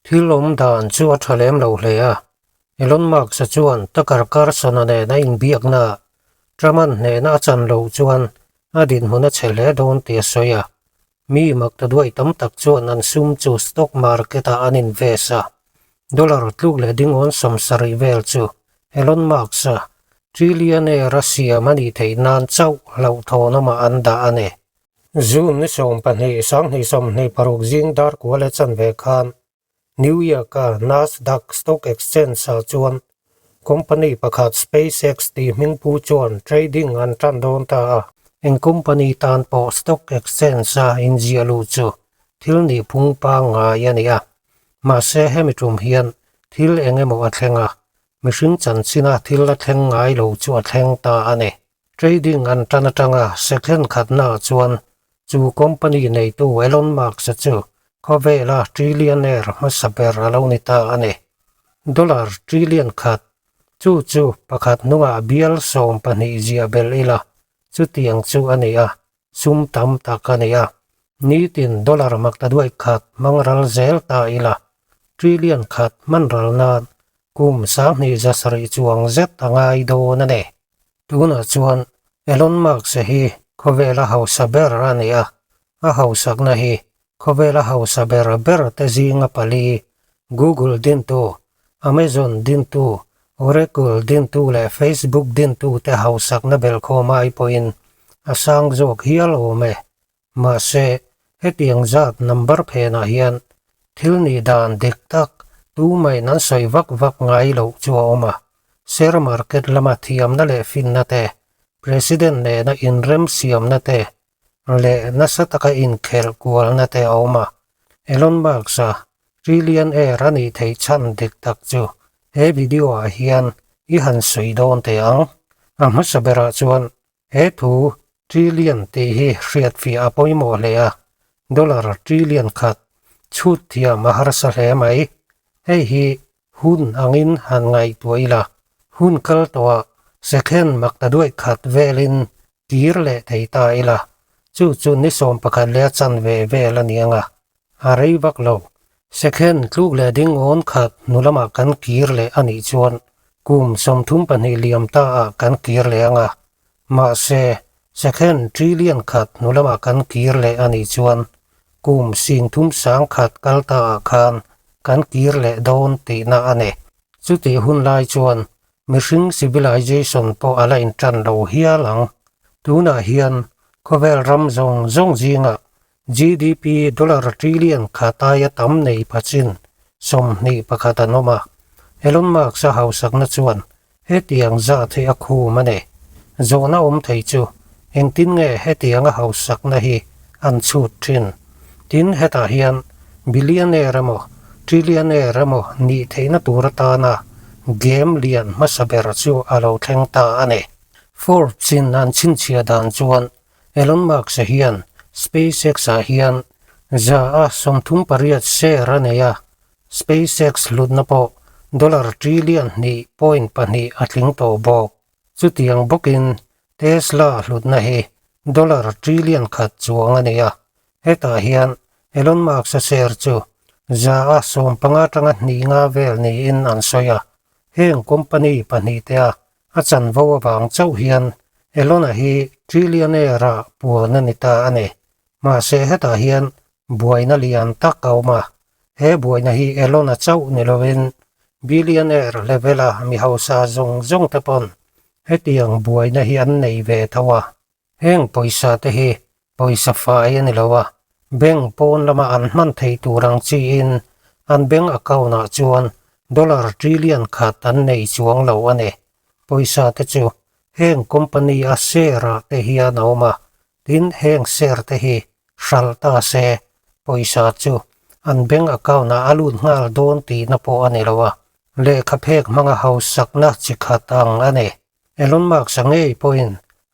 Thil awm dan chu a tha lem lo hle a, Elon Musk-a chuan Tucker Carlson-a nena inbiaknaah Trump-a'n hnehna a chan loh chuan a dinhmun a chhe hle dawn tih a sawi a. Mi mak ta duai tam tak chuan an sum chu stock market-ah an invest a, dollar tluk leh dingawn 70 vel chu Elon Musk-a trillionaire-a siam a nih theih nan chauh hlauhthawn awmah an dah a ni. June ni 12 2026 zing dar kua leh chanve khan New York-a Nasdaq Stock Exchange-ah chuan company pakhat SpaceX tih hmingpu chuan trading an tan dawn ta a. Eng company tan pawh stock exchange-a inziah luh chu thil nihphung pangngai a ni a. Mahse hemi tum hian thil eng emaw a thleng a, mihring chanchina thil a thleng ngai lo chu a thleng ta a ni. Trading an tan atanga second khatnaah chuan chu company neitu Elon Musk-a chu khawvela trillionaire hmasa ber a lo ni ta a ni. Dollar trillion khat, chu chu pakhat hnungah bial 12 ziah belh ila, chutiang chu a ni a, sum tam tak a ni a. Nitin dollar maktaduai khat hmang ral zel ta ila, trillion khat hman ral nan kum 2700 chuang zet a ngai dawn a ni. Tunah chuan Elon Musk-a hi khawvela hausa ber a ni a, a hausakna hi khawvela hausa ber ber te zinga pali, Google dintu, Amazon dintu, Oracle dintu leh Facebook dintu te hausakna belhkhawm ai pawhin a sang zawk hial awm e. Mahse, hetiang zat number phenah hian thil nih dan dik tak tumahin an sawi vak vak ngai loh chu a awm a. Share market lama thiamna leh finna te, President nena inremsiamna te leh nasa taka inkhelh kualna te a awm a. Elon Musk-a trillionaire a nih theih chhan dik tak chu he video-ah hian i han sawi dawn teh ang. A hmasa berah chuan He thu trillion tih hi hriatfiah a pawimawh hle a, dollar trillion khat chhut thiam a harsa hle mai. Hei hi hun angin han ngaihtuah ila, hun kal tawhah second makta duaih khat velin kir leh thei ta ila, chu chu ni 11 leh a chanve vel a ni ang a, a rei vak lo. Second tluk leh ding awn khat hnu lamah kan kir leh a nih chuan kum 32 liam ta ah kan kir leh ang a. Mahse, second trillion khat hnu lamah kan kir leh a nih chuan kum 3100 kal ta ah khan kan kir leh dawn tihna a ni. Chutih hun lai chuan mihring civilization pawh a la intan lo hial ang. Tunah hian khawvel ram zawng zawng zingah GDP dollar trillion khat aia tam nei pachin 21 an awm a. Elon Musk-a hausakna chuan hetiang zat hi a khum a ni. Zawhna awm thei chu engtin nge hetianga hausakna hi an chhut thin? Tin, hetah hian billionaire emaw trillionaire emaw nih theihna tur atana game lian hmasa ber chu a lo thleng ta a ni. Forbes-in an chhinchhiah dan chuan Elon Musk-a hian SpaceX-ah hian 38% share a nei a, SpaceX hlutna pawh dollar trillion 2.2 a tling tawh bawk. Chutiang bawkin Tesla hlutna hi dollar trillion khat chuang a nei a, hetah hian Elon Musk-a share chu 15% atanga hnih nga vel niin an sawi a, heng company pahnih te a A chanvo avang chauh hian Elon-a hi trillionaire-a puan a ni ta a ni. Mahse hetah hian buaina lian tak a awm a, he buaina hi Elon-a chauh ni lovin billionaire level-a mi hausa zawng zawng te pawn hetiang buaina hi an nei ve tho a. Heng pawisa te hi pawisa fai a ni lo a, bank pawn lama an hman theih tur ang chiin an bank account-ah chuan dollar trillion khat an nei chuang lo a ni. Pawisa te chu heng company a share-ah te hian a awm a, tin heng share te hi hralh ta se pawisa chu an bank account-ah a lut nghal dawn tihna pawh a ni lo a, lehkha phek hmanga hausakna chi khat ang a ni. Elon Musk-a ngei pawhin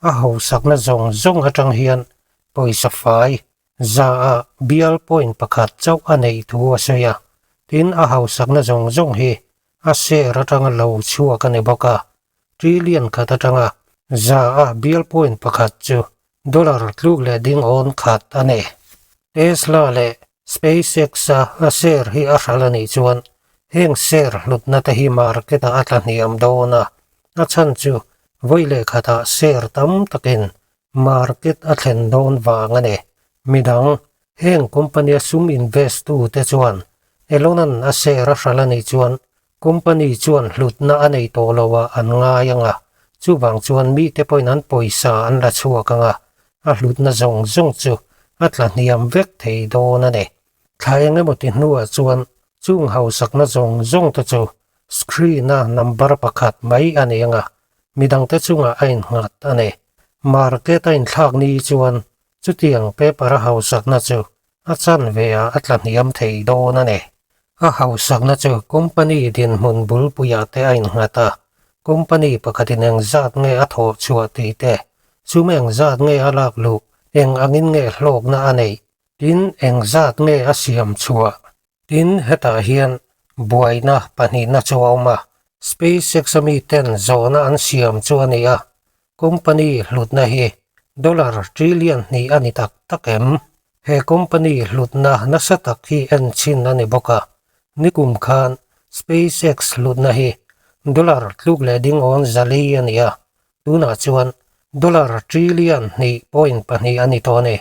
a hausakna zawng zawng atang hian pawisa fai 1% bial point pakhat chauh a neih thu a sawi a, tin a hausakna zawng zawng hi a share atanga lo chhuak a ni bawk a, trillion khat atanga 100 bial point pakhat chu dollar tluk leh ding awn khat a ni. Tesla leh. SpaceX-a a share hi a hralh a nih chuan heng share hlutna te hi market-ah a tla hniam dawn a, a chhan chu vawi leh khatah share tam takin market a thlen dawn vang a ni. Midang, heng company-a sum invest-tu te chuan Elon-a'n a share a hralh a nih chuan company chuan hlutna a nei tawh lo ah an ngai ang a, chuvang chuan mite pawhin an pawisa an la chhuak ang a, a hlutna zawng zawng chu a tla hniam vek thei dawn a ni. Thla eng emaw ti hnuah chuan chung hausakna zawng zawng te chu screen-a number pakhat mai a ni ang a, midangte chungah a innghat a ni. Market a inthlak ni chuan chutiang paper-a hausakna chu a chanve ah a tla hniam thei dawn a ni. A hausakna chu company dinhmun bulpuiah te a innghat a, company pakhatin engzat nge a thawh chhuah tih te, sum engzat nge a lak luh, eng angin nge hlawkna a neih, tin engzat nge a siam chhuah. Tin, hetah hian buaina pahnihna chu a awm a, SpaceX a miten zawhna an siam chu a ni a, Company hlutna hi dollar trillion hnih a ni tak tak em? He company hlutna nasa tak hi en chhin a ni bawk a, nikum khan SpaceX hlutna hi dollar tluk leh ding awn zali a ni a, tunah chuan dollar trillion hnih point pahnih a ni tawh a ni.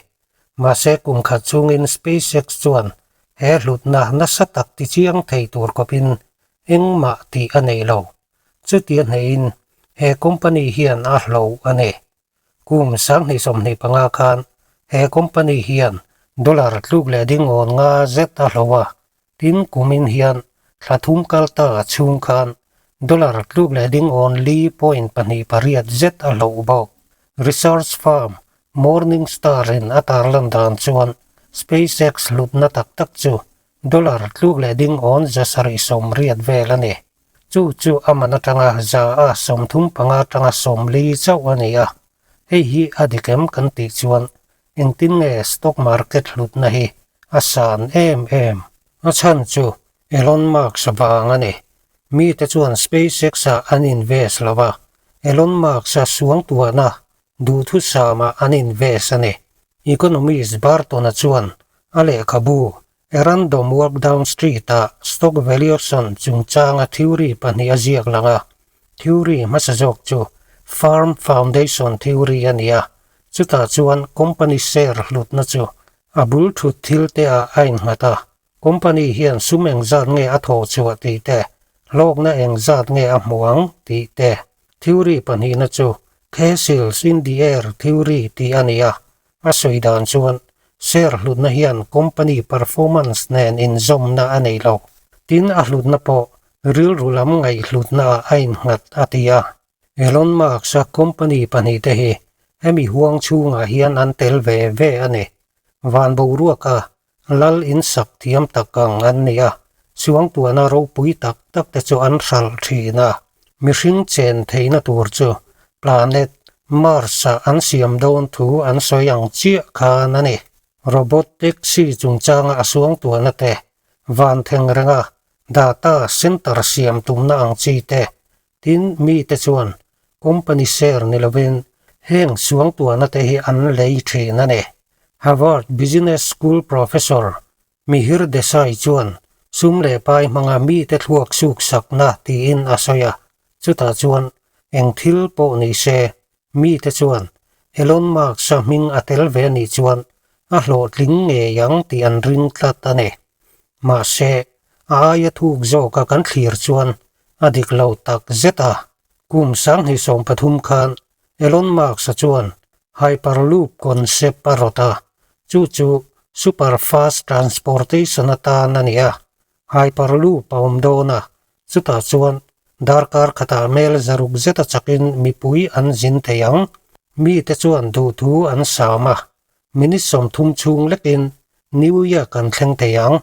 Mahse kum khat chungin SpaceX chuan he hlutna nasa tak tichiang thei tur khawpin engmah tih a nei lo. Chutia hneihin he company hian a hlo a ni. Kum 2025 khan he company hian dollar tluk leh ding awn nga zet a hlo a, tin kumin hian thla thum kal ta chhung khan dollar tluk leh ding awn li point pahnih pariat zet a hloh bawk. Research firm Morningstar in a tarlan dan chuan SpaceX hlutna tak tak chu dollar tluk leh ding awn 780 vel a ni. Chu chu a man atanga 135 atanga 40 chauh a ni a, hei hi a dik em kan tih chuan engtin nge stock market hlutna hi a san em em? A chhan chu Elon Musk vang a ni. Mite chuan SpaceX-ah an invest lo a, Elon Musk-a suangtuahna duhthusama an invest a ni. Economist Barton-a chuan a lehkhabu A Random Walk Down Street-ah stock valuation chungchanga theory pahnih a ziak lang a, theory hmasa zawk chu Firm Foundation Theory a ni a, chutah chuan company share hlutna chu a bul thut thil te ah a innghat a, company hian sum engzat nge a thawh chhuah tih te, hlawkna engzat nge a hmuh ang tih te. Theory pahnihna chu Castles in the Air Theory tih a ni a, A sawi dan chuan share hlutna hian company performance nen inzawmna a nei lo. Tin, a hlutna pawh rilru lam ngaihhlutna ah a innghat a ti a. Elon Musk-a company pahnihte hi hemi huang chhungah hian an tel ve ve a ni. Van boruaka Lal insak thiam tak ang an ni a, suangtuahna ropui tak tak te chu an hralh thin a. Mihring chen theihna tur chu planet Mars-ah an siam dawn thu an sawi ang chiah khan a ni. Robot taxi chungchanga a suangtuahna te, van theng renga data center siam tumna ang chi te, tin mite chuan company share ni lovin heng suangtuahna te hi an lei thin a ni. Harvard Business School Professor Mihir Desai chuan sum leh pai hmanga mite thluak suk sakna tiin a sawi a, chutah chuan eng thil pawh ni se mite chuan Elon Musk-a hming a tel ve anih chuan a hlawhtling ngei ang tih an ring tlat a ni. Mahse, a aia thuk zawka kan thlir chuan a dik lo tak zet a. Kum 2013 khan Elon Musk-a chuan Hyperloop concept a rawt a, chu chu super fast transportation atan a ni a. Hyperloop a awm dawn a, chutah chuan darkar khatah mel zaruk zeta chakin mipui an zin thei ang. Mite chuan duhthu an sam a, minute 30 chhung lekin New York an thleng thei ang.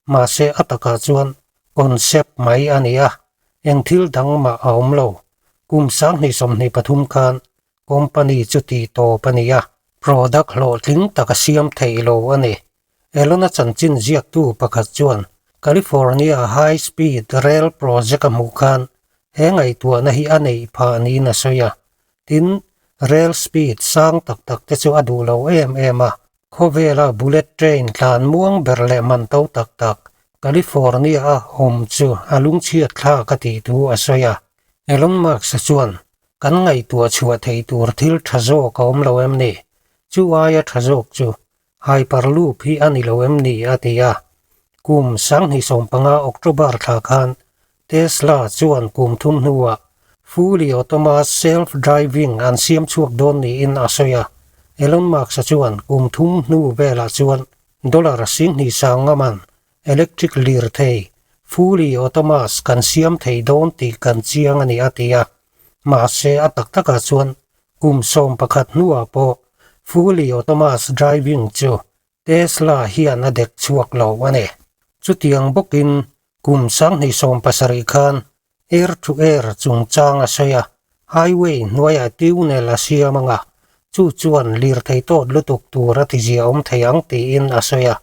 Mahse a takah chuan concept mai a ni a, eng thil dang mah a awm lo. Kum 2023 khan company chu tih tawp a ni a, product hlawhtling tak a siam theih lo a ni. Elon-a chanchin ziaktu pakhat chuan California High Speed Rail project a hmuh khan he ngaihtuahna hi a neih phah niin a sawi a, tin, rail speed sang tak tak te chu a duh lo em em a. Khawvela bullet train tlan muang ber leh man to tak tak California-a awm chu a lungchhiat thlak a tih thu a sawi a. Elon Musk-a chuan, Kan ngaihtuah chhuah theih tur thil tha zawk a awm lo em ni? Chu aia tha zawk chu Hyperloop hi a ni lo em ni? a ti a. Kum 2015 October thla khan Tesla chuan kum thum hnuah fully automated self-driving an siam chhuak dawn niin a sawi a. Elon Musk-a chuan kum thum hnu velah chuan dollar 20,000 sang ngaman electric lirthei fully automated kan siam thei dawn tih kan chiang a ni a ti a. Mahse a tak takah chuan kum 11 hnuah pawh fully automated driving chu Tesla hian a dek chhuak lo a ni. Chutiang bawkin kum 2017 khan air to air chungchang a sawi a, highway hnuaiah tunnel a siam anga, chu chuan lirthei tawt lutuk tur a tizia awm thei ang tiin a sawi a.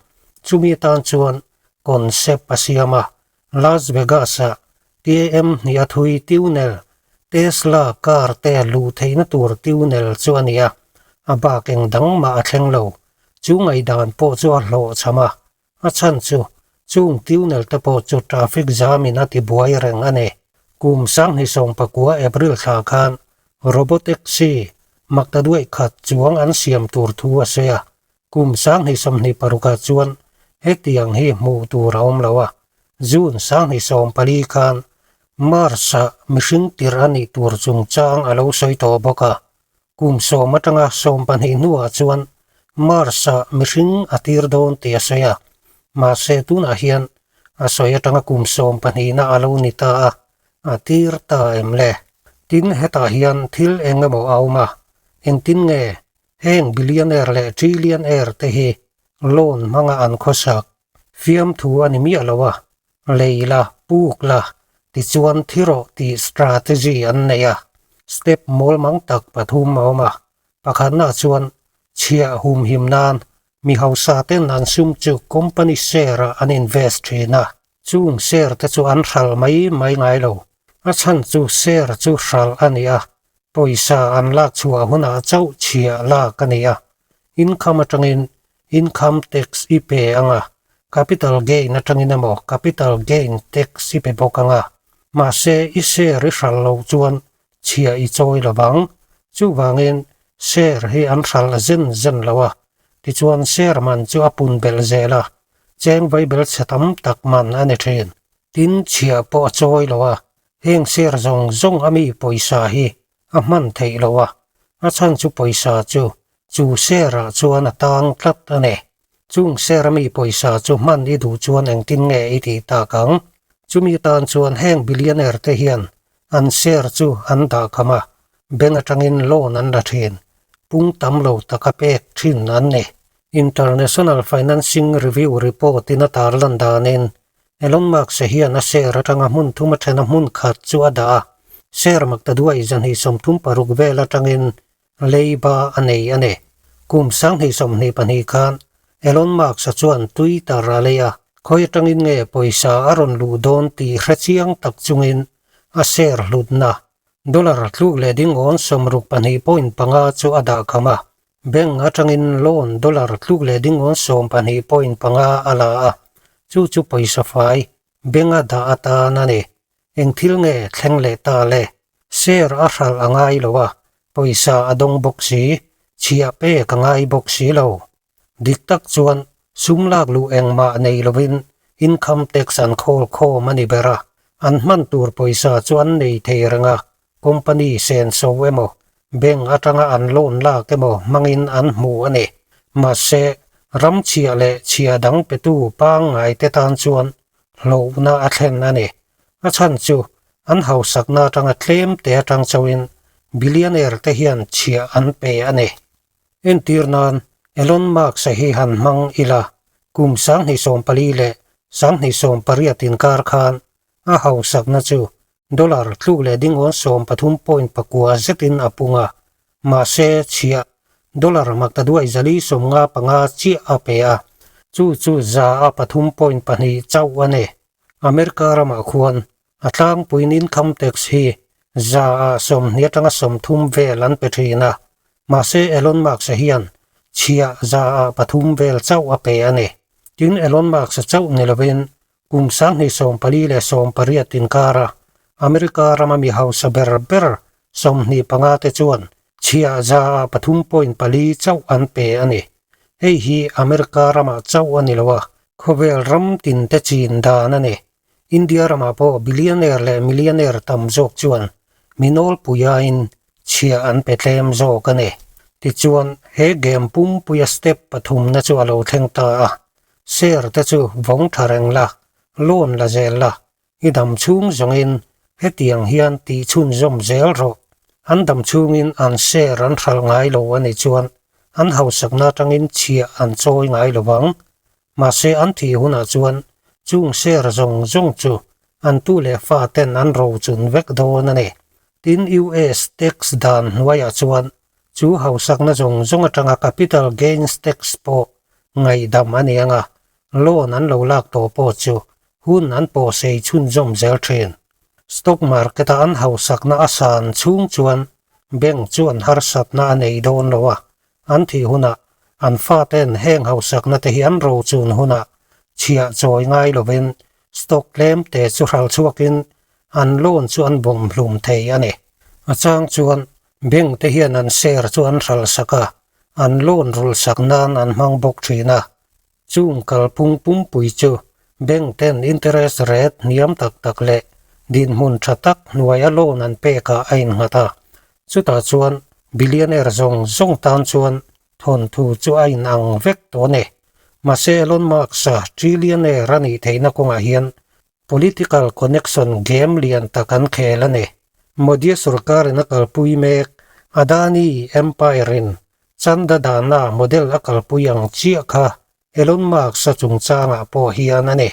Chumi atan chuan concept a siam a, Las Vegas-ah KM hnih a thui tunnel, Tesla car te luh theihna tur tunnel chu a ni a, a bak eng dang mah a thleng lo. Chu ngaihdan pawh chu a hlawhchham a, a chhan chu chung tunnel te pawh chu traffic jam in a ti buai reng a ni. Kum 2019 April thla khan robotaxi maktaduaih khat chuang an siam tur thu a sawi a, Kum 2026 ah chuan hetiang hi hmuh tur a awm lo a, June 2024 khan Mars-ah mihring tirh a nih tur chungchang a lo sawi tawh bawk a. Kum sawm atanga 12 hnuah chuan Mars-ah mihring a tir dawn tih a sawi a, mahse tunah hian a sawi atanga kum 12 na a lo ni ta a, a tir ta em le? Tin, hetah hian thil eng emaw a awm a, engtin nge Heng billionaire leh trillionaire te hi loan hmanga an khawsak fiamthu a ni miah lo a, lei la, puk la, tichuan thi rawh tih strategy an nei a. Step mawl mang tak pathum a awm a, pakhatnaah chuan chhiah humhim nan mi hausa ten an sum chu company share ah an invest thin a, chung share te chu an hral mai mai ngai lo. A chhan chu share chu hral a ni a, Pawisa an lak chhuah hunah chauh chhiah lak a ni a, income atangin income tax i pe ang a, capital gain atangin emaw capital gain tax i pe bawk ang a. Mahse i share i hral loh chuan chhiah i chawi lo vang. Chuvangin share hi an hral zen zen lo a, tichuan share man chu a pun belh zel a, cheng vaibel chhe tam tak man a ni thin. Tin chhiah pawh a chawi lo a, Heng share zawng zawng a mi pawisa hi a hman theih lo a, a chhan chu pawisa chu chu share ah chuan a tang tlat a ni. Chung share a mi pawisa chu hman i duh chuan engtin nge i tih tak ang? Chumi tan chuan heng billionaire te hian an share chu an dah kham a, bank atangin loan an la thin, pung tam lo taka pek thin an ni. International Financing Review report in a tarlan danin Elon Musk-a hian a share atanga hmun thum a then a hmun khat chu a dah a, share maktaduai 236 vel atangin leiba a nei a ni. Kum 2022 khan Elon Musk-a chuan Twitter a lei a, khawi atangin nge pawisa a rawn luh dawn tih hre chiang tak chungin a share hlutna dollar tluk leh dingawn 62.5 chu a dah kham a. Bank atangin loan dollar tluk leh dingawn 12.5 a la a, chu chu pawisa fai bank a dah atan a ni. Eng thil nge thleng leh ta le? Share a hralh a ngai lo a, pawisa a dawng bawk si, chhiah pek a ngai bawk si lo. Dik tak chuan sum lak luh engmah nei lovin income tax an khawl khawm a ni ber a, an hman tur pawisa chu an nei thei reng a, Company senso emaw, bank atanga an loan lak emaw hmangin an hmu a ni. Mahse, ram chhia leh chhia dang petu pangngai te tan chuan hlauhna a thlen a ni. A chhan chu an hausakna atanga tlem te atang chauhin billionaire te hian chhia an pe a ni. Entir nan, Elon Musk-a hi han hmang ila, kum 2014 leh 2018 inkar khan a hausakna chu Dollar tluk leh dingawn 13.9 zetin a pung a, mahse chhiah dollar maktaduai zali 55 chiah a pe a, chu chu za a 3.2 chauh a ni. America ramah khuan a tlangpuiin income tax hi za a 20 atanga 30 vel an pe thin a, mahse Elon Musk-a hian Chhiah 3% vel chauh a pe a ni. Tin, Elon Musk-a chauh ni lovin kum 2018 inkara America rama mi hausa ber ber 25 te chuan chhiah 3.4% chauh an pe a ni. Hei hi America ramah chauh a ni lo a, khawvel ram tinte chin dan a ni. India ramah pawh billionaire leh millionaire tam zawk chuan mi nawlpuiain chhiah an pe tlem zawk a ni. Tichuan, he game pumpuia step pathumna chu a lo thleng ta a, share te chu vawng tha reng la, loan la zel la, i dam chhung zawngin hetiang hian tih chhunzawm zel rawh. An dam chhungin an share an hralh ngai lo a nih chuan an hausakna atangin chhiah an chawi ngai lo vang. Mahse an thih hunah chuan chung share zawng zawng chu an tu leh fa ten an rochun vek dawn a ni. Tin US tax dan hnuaiah chuan chu hausakna zawng zawng atanga capital gains tax pawh ngaihdam a ni ang a, loan an lo lak tawh pawh chu hun an pawh sei chhunzawm zel thin. Stock market a an hausakna a san chhung chuan bank chuan harsatna a nei dawn lo a, An thih hunah an fate'n heng hausakna te hi an rochun hunah chhiah chawi ngai lovin stock tlem te chu hral chhuakin an loan chu an bawm hlum thei a ni. A chang chuan bank te hian an share chu an hral sak a, an loan rul sak nan an hmang bawk thin a. Chung kalphung pumpui chu bank ten interest rate hniam tak tak leh dinhmun tha tak hnuaia loan an pekah a innghat a. Chutah chuan billionaire zawng zawng tan chuan thawnthu chu a inang vek tawh a ni. Mahse Elon Musk-a trillionaire a nih theihna kawngah hian political connection game lian tak an khel a ni. Modi sorkarin a kalpui mek Adani Empire-in Chanda Dana model a kalpui ang chiah kha Elon Musk-a chungchangah pawh hian a ni.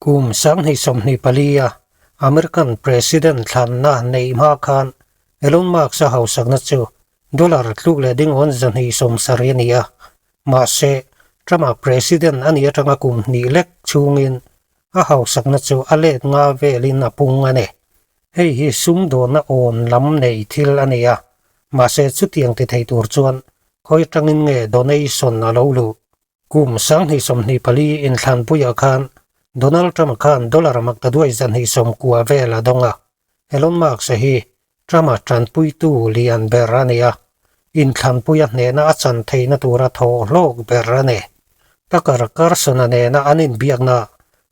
Kum 2024 a American President thlanna neih hma khan Elon Musk-a hausakna chu dollar tluk leh dingawn 270 a ni a. Mahse, Trump-a President a nih atanga kum hnih lek chhungin a hausakna chu a let nga velin a pung a ni. Hei hi sumdawnna awn lam nei thil a ni a, mahse chutiang ti thei tur chuan khawi atangin nge donation a lo luh? Kum 2024 inthlanpuiah khan Donald Trump khan dollar maktaduai 290 vel a dawng a, Elon Musk-a hi Trump-a tanpuitu lian ber a ni a, inthlanpuia hnehna a chan theihna tura thawh hlawk ber a ni. Tucker Carlson-a nena an inbiaknaah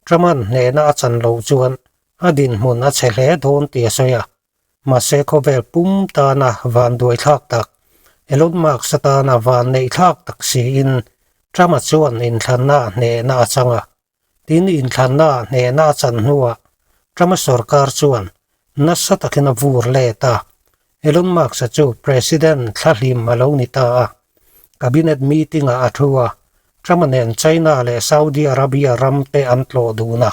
Trump-a'n hnehna a chan loh chuan a dinhmun a chhe hle dawn tih a sawi a. Mahse khawvel pum tana van duai thlak tak, Elon Musk atana van neih thlak tak siin Trump-a chuan inthlanna hnehna a chang a. Tin, inthlanna hnehna a chan hnuah Trump-a sorkar chuan nasa takin a vur let a. Elon Musk-a chu President thlahlim a lo ni ta a. Cabinet meeting-ah a thu a, Trump-a nen China leh Saudi Arabia ram te an tlawh dun a.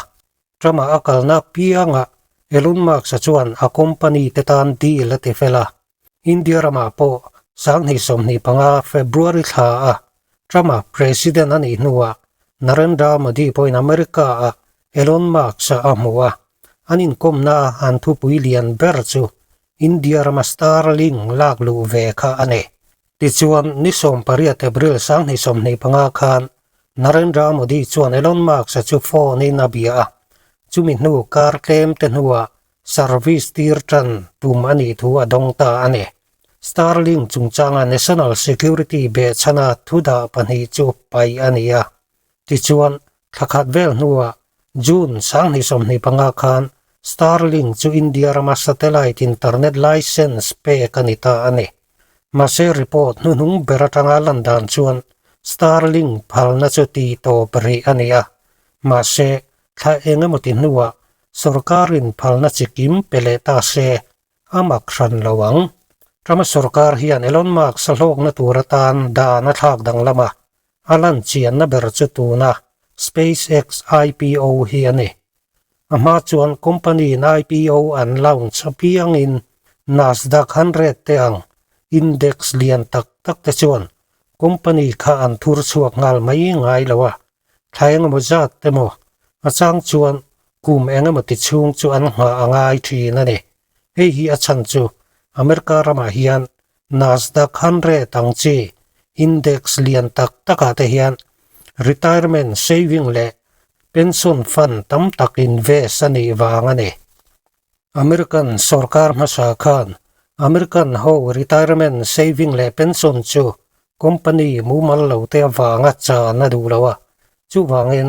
Trump-a a kalna piangah Elon Musk-a chuan a company te tan deal a ti fel a. India ramah pawh 2025 February thla a Trump-a president a nih hnuah Narendra Modi pawhin America-ah Elon Musk-a a hmu a. An inkawmna a an thupui lian ber chu India rama Starlink lak luh ve kha a ni. Tichuan, ni 18 April 2025 khan Narendra Modi chuan Elon Musk-a chu phone-in a bia a, chumi hnu kar tlem te hnuah service tir tan tum a nih thu a dawng ta a ni. Starlink chungchanga National Security behchhana thu dah pahnih chu paih a ni a. Tichuan, thla khat vel hnuah June 2025 khan Starlink chu India rama satellite internet license pek a ni ta a ni. Mahse report hnuhnung ber atanga lan dan chuan Starlink phalna chu ti tawp rih a ni a. Mahse, thla eng emaw ti hnuah sorkarin phalna chi kim pe leh ta se a mak hran lo ang. Trump sorkar hian Elon Musk a hlawkna tur atan dan a thlak danglam a, A lan chianna ber chu tuna SpaceX IPO hi a ni. A hma chuan company-in IPO an launch apiangin Nasdaq 100 te ang index lian tak tak te chuan company kha an thur chhuak nghal mai ngai lo a, thla engemaw zat emaw a chang chuan kum engemaw ti chhung chu an nghah a ngai thin a ni. Hei hi a chhan chu America ramah hian Nasdaq 100 ang chi. Index lian tak takah te hian retirement saving leh pension fund tam tak invest a nih vang a ni. American sorkar hmasa khan American ho retirement saving leh pension chu company mumal lo te avanga chan a duh lo a, chuvangin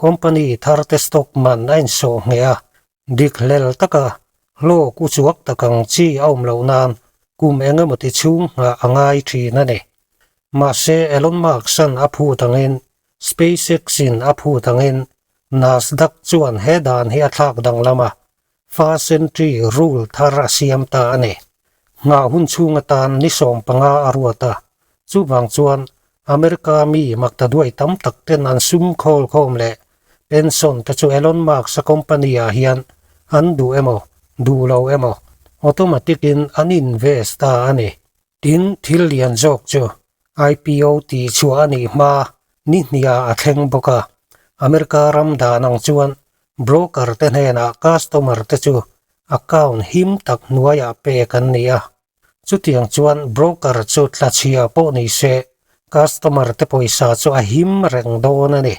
company thar te stock man a insawh ngheh a, Dik hlel taka hlawk u chuak tak ang chi a awm loh nan kum eng emaw ti chhung nghah a ngai thin a ni. Mahse Elon Musk-a'n a phut angin, SpaceX-in a phut angin, Nasdaq chuan he dan hi a thlak danglam a, Fast Entry Rule thar a siam ta a ni. Nghah hun chhung atan ni 15 a ruat a, chuvang chuan America mi makta duai tam tak ten an sum khawl khawm leh pension te chu Elon Musk-a company ah hian an duh emaw, duh lo emaw automatic in an invest ta a ni. Tin, thil lian zawk chu IPO tih chhuah a nih hma ni hniah a thleng bawk a. America ram dan ang chuan broker te hnenah customer te chu account him tak hnuaiah pek an ni a. Chutiang chuan broker chu tlachhia pawh ni se, customer te pawisa chu a him reng dawn a ni.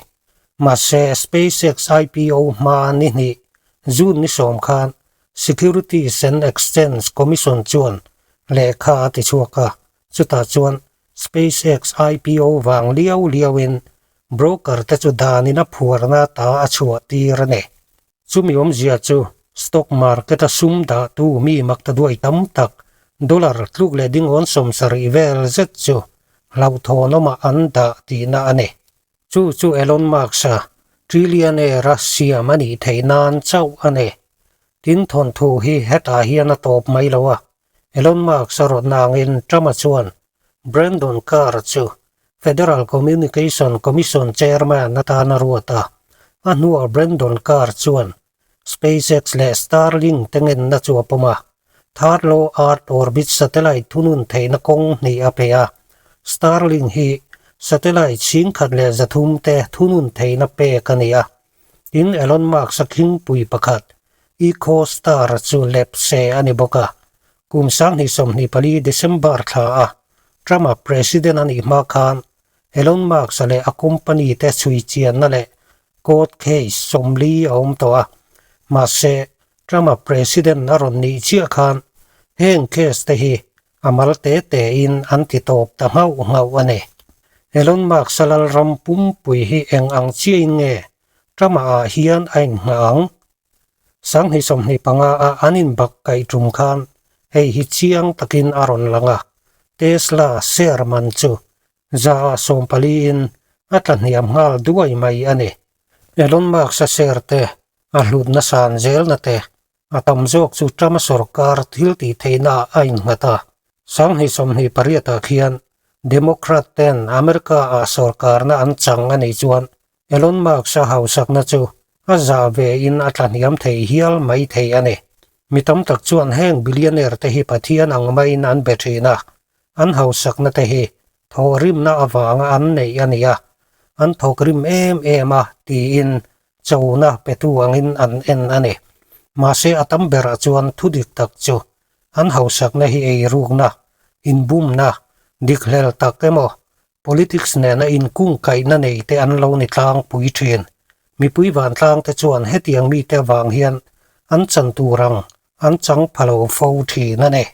Mahse, SpaceX IPO hma ni hnih, June ni 10 khan Securities and Exchange Commission chuan lehkha a ti chhuak a, chutah chuan SpaceX IPO vang liau liauin broker te chu danin a phuarna ta a chhuah tir a ni. Chumi awmzia chu stock market a sum dahtu mi makta duai tam tak dollar tluk leh dingawn 70 vel zet chu hlauhthawnawmah an dah tihna a ni. Chu chu Elon Musk-a trillionaire-a siam a nih theih nan chauh a ni. Tin thawnthu hi hetah hian a tawp mai lo a, Elon Musk-a rawtna angin Trump-a chuan Brandon Carr chu Federal Communication Commission chairman atan a ruat a, a hnuah Brandon Carr chuan SpaceX leh Starlink te ngenna chu a pawm a, Third Low Earth Orbit satellite thunun theihna kawng hnih a pe a. Starlink hi satellite 1300 te thunun theihna pek a ni a, tin Elon Musk-a khingpui pakhat EchoStar chu lepse a ni bawk a, kum 2024 December thla a Trump-a president a nih hma khan Elon Musk-a leh a company te chhui chianna leh court case 40 a awm tawh a. Mahse, Trump-a president a rawn nih chiah khan heng case te hi a mal te tein an ti tawp ta nghauh nghauh a ni. Elon Musk-a lalram pumpui hi eng ang chiahin nge Trump-a ah hian a inngah ang? 2025 a an inbak kaih tum khan hei hi chiang takin a rawn lang a, Tesla share man chu 14% in a tla hniam nghal duai mai a ni. Elon Musk-a share te, a hlutna san zelna te, a tam zawk chu Trump-a sorkar thil tih theihna ah a innghat a. 2028 ah khian Democrat ten America ah sorkarna an chang a nih chuan Elon Musk-a hausakna chu a zah ve in a tla hniam thei hial mai thei a ni. Mi tam tak chuan heng billionaire te hi Pathian ang maiin an be thin a, an hausakna te hi thawhrimna avanga an neih a ni a, an thawkrim em em a tiin chona petu angin an en a ni. Mahse a tam berah chuan thu dik tak chu an hausakna hi eirukna, inbumna, dikhlel tak emaw Politics nena inkungkaihna nei te an lo ni tlangpui thin. Mipui vantlang te chuan hetiang mite avang hian an chan tur ang an chang pha lo fo thin a ni.